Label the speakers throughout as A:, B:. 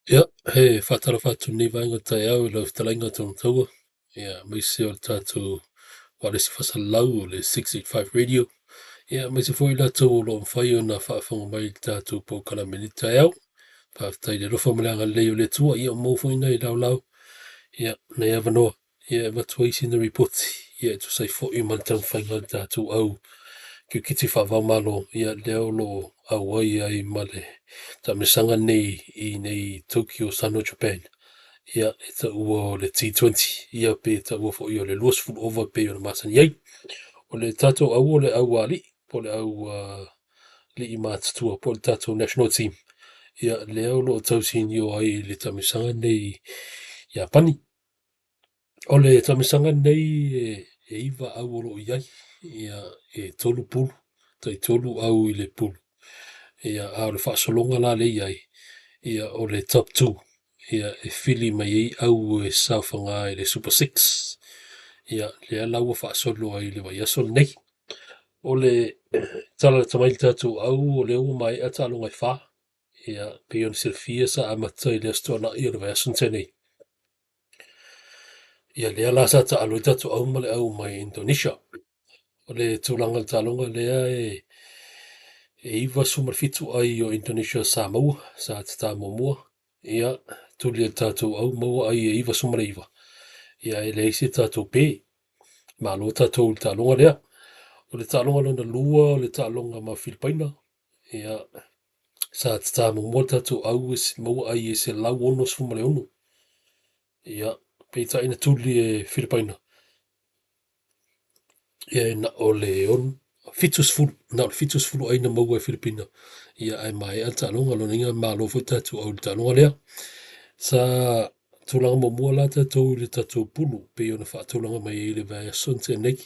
A: Ia, he faatalofa atu i lenei vaega o le taeao i lau fetalaiga Togitoua, ia, aemaise o le tatou ualesi faasalalau o le 685 Radio, ia, aemaise foi i latou o lo o mafai ona faafofoga mai i le tatou polokalame i lenei taeao. Faafetai i le alofa ma le agalelei o le Atua, ia ua maua foi nai laolao, ia, nai avanoa ia e avatu ai sina lipoti ia e tusa ai foi ma le taumafaiga a le tatou au kirikiti faava-o-Malo, ia lea o lo o auai ai ma le taamilosaga lenei i inei i Tokyo Sano Japan, ia e taua o le T20, ia pe taua foi o le 20 ova pei ona masani ai. O le tatou au o le au a alii po o le au alii matutua po o le tatou national team, ia lea o lo o tausinio ai i le taamilosaga lenei i Iapani. O le taamilosaga lenei e 9 au o lo o i ai, ia e 3 pulu, tai 3 au i le pulu, ia a o le faasologa la lea e i ai, ia o le top 2, ia e fili mai ai au e saofaga i le Super 6. Ia lea la ua faasolo ai i le vaiaso lenei. O le tala lata mai i le tatou au, o lea ua maea taaloga e 4. Ia pei ona silafia sa amata i le Aso Toonai o le vaiaso na tea nei. Ia lea la sa taalo ai tatou au ma le au mai Indonesia. O le tulaga o le taaloga lea e 97 ai o Indonesia sa maua, sa tata muamua. Ia, tuli e le tatou au maua ai e 99. Ia e leai se tatou pe. Malo tatou i le taaloga lea. O le taaloga lona lua o le taaloga ma Filipaina. Ia, sa tata muamua le tatou au maua ai e 166. Ia, peitai na tuli e Filipaina, ia e na o le 70, na o le 70 ai na maua e Filipina, ia ae maea le taaloga. O lona uiga malo foi le tatou au i le taaloga lea. Sa tulaga muamua la tatou i le tatou pulu, pei ona faatulaga mai ai i le vaiaso na tea nei.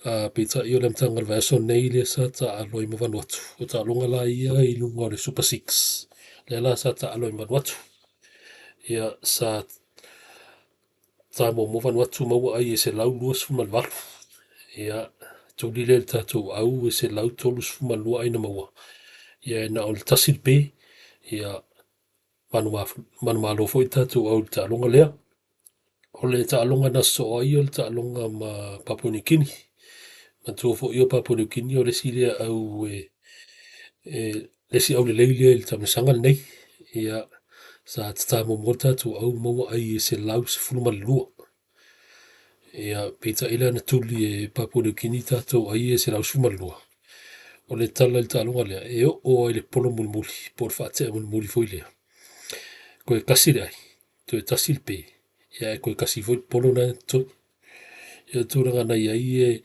A: Peitai o le amataga o le vaiaso nei lea sa taaalo ai ma Vanuatu. O taaloga la ia i luga o le Super 6, lea la sa taaalo ai ma Vanuatu. Ia, sa ta muamua Vanuatu maua ai e 128. Ia, tuli lea i le tatou au e 132 ai na maua. Ia, e na o le tasi le pe. Ia, manumalo foi le tatou au i le taaloga lea. O le taaloga na sosoo ai o le taaloga ma Papua Niu Kini. Manatua foi o Papua Niu Kini o le isi lea au e le isi au lelei lea i le taamilosaga lenei. Ia, sa tata muamua le tatou au maua ai e 112. Ia, peitai la na tuli e Papua Niu Kini tatou ai e 112. O le tala i le taaloga lea, e oo lava i le polo mulimuli, po o le faatea mulimuli foi lea. Toe tasi le ai, toe tasi le pe, ia ae toe tasi foi le polo na e totoe. Ia o le tulaga na i ai e,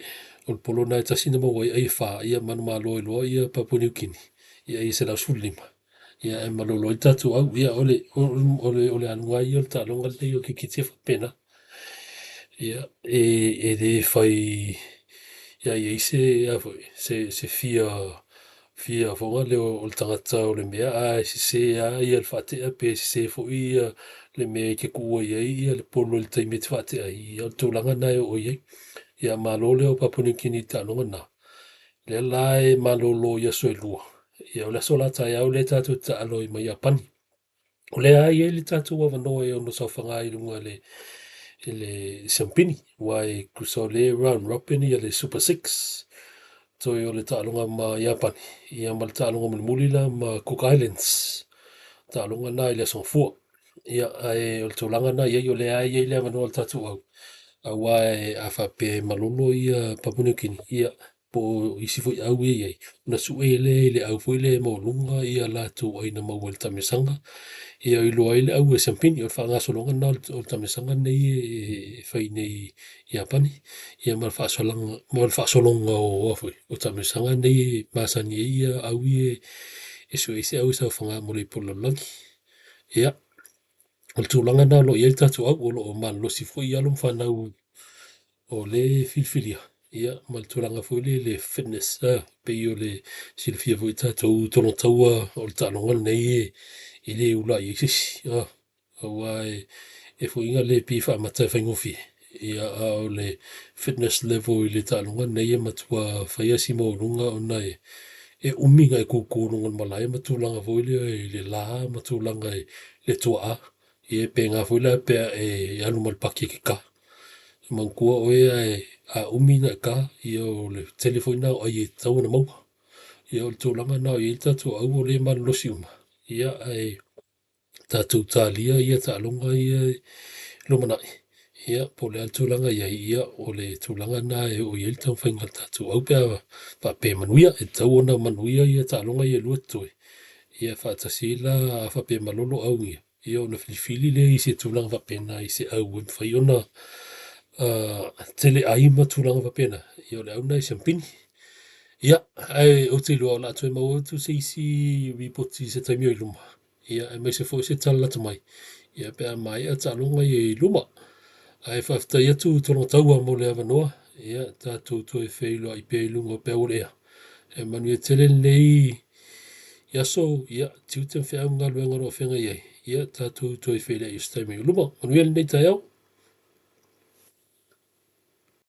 A: o le polo na e tasi na maua ai ai e fa, ia manumalo ai loa ia Papua Niu Kini, ia ai e 115. Ia ae malolo ai le tatou au. Ia o le, o le, o le aluga lava ia o le taaloga lenei o le kirikiti e faapena. Ia, e le fai ia i ai se, a foi, se fia fia foi lea o le tagata o le mea ae sese lava ia le faatea pe sese foi ia le mea e te tuua i ai ia le polo i le taimi e te faatea ai. Ia o le tulaga lena e oo i ai. Ia malo lea o Papua Niu Kini i le taaloga lena. Lea la e malolo i aso e lua. Ia o le aso la taeao lea tatou te taalo ai ma Iapani. O lea lava e i ai le tatou avanoa e ono saofaga ai i luga i le siamupini, aua e tusa o lea e round robin ia le Super 6, toe o le taaloga ma Iapani, ia ma le taaloga mulimuli la ma Cook Islands. Taaloga na i le Aso Gafua. Ia, ae o le tulaga na i ai, o lea lava e i ai le avanoa o le tatou au, aua a faapea e malolo ia Papua Niu Kini, ia po o isi foi au ia e i ai, ona sue lea i le au foi lea e maualuga ia latou ai na maua i le taamilosaga, ia iloa ai le au e siamupini. O le faagasologa lena o le taamilosaga lenei e fai nei i Iapani, ia ma le faasologa, ma le faasologa o, a foi, o taamilosaga nei e masani ai ia au ia e sue ai se au e saofaga mo le ipu o le lalolagi. Ia, o le tulaga lena o lo o i ai le tatou au, o lo o malolosi foi alo ma fanau o lea e filifilia, ia ma le tulaga foi lea i le fitness, pei o le silafia foi e tatou Tologataua o le taaloga lenei e le ula i ai se isi, aua e foi na le pei e faamata e faigofie, ia a o le fitness level i le taaloga lenei e matua fai lava si maualuga ona e e umi ona e kūkū i luga o le malae ma tulaga foi lea i le la ma tulaga i le tuaa. Ia e pena foi la pe a e alu ma le paki e te ka. E manatua oe ae a umi ona e ka, ia o le tele foi lena o ai e tatau ona maua. Ia o le tulaga lena o i ai le tatou au o lea e malolosi uma, ia ae tatou talia ia taaloga ia e lumanai, ia po o le a le tulaga e i ai, ia o le tulaga lena e oo i ai le taumafaiga a le tatou au pe a faapea e manuia. E tatau ona manuia ia taaloga ia e 2 totoe, ia faatasi ai la a faapea e malolo au ia, ia ona filifili lea i se tulaga faapena i se au e mafai ona tele ai ma tulaga faapena, ia o le au lena e siamupini. Ia, ae ou te iloa o le a toe maua atu se isi lipoti i se taimi o i luma, ia aemaise foi se tala lata mai, ia pe a maea taaloga ia i luma. Ae faafetai atu Tologataua mo le avanoa, ia tatou toe feiloai pea i luga o peau o le ea. E manuia tele lenei aso, ia tiute ma feau ma galuega o lo o feagai ai, ia tatou toe feiloai i se taimi o i luma. Manuia lenei taeao.